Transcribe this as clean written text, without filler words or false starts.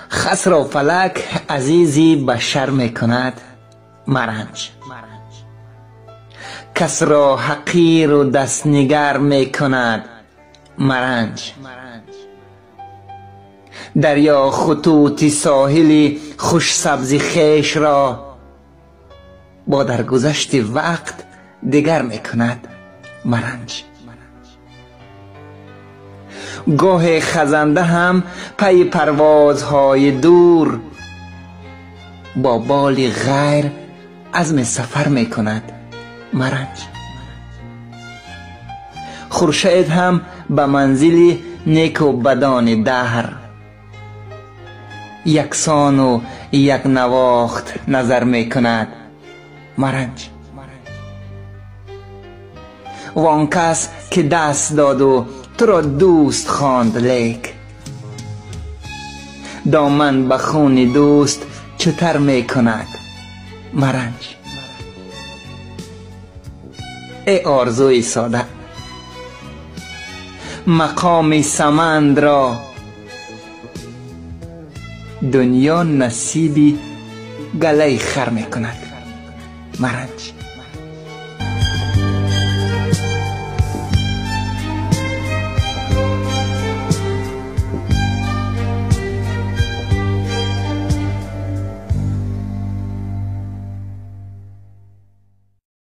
Хасро фалак азизи башар мекунад, маранҷ. Касро ҳақиру дастнигар мекунад, маранҷ. Дарё хутути соҳили хушсабзи хешро бо даргузашти вақт дигар мекунад, маранҷ. Гоҳе хазанда ҳам пайи парвозҳои дур бо боли ғайр азми сафар мекунад, маранҷ. Хуршед ҳам ба манзили неку бадони даҳр яксону якнавохт назар мекунад, маранҷ. Вон кас ки даст доду туро дӯст хонд, лек доман ба хуни дӯст чу тар мекунад, маранҷ. Э орзуи сода, мақоми самандро дунё насиби галаи хар мекунад, маранҷ.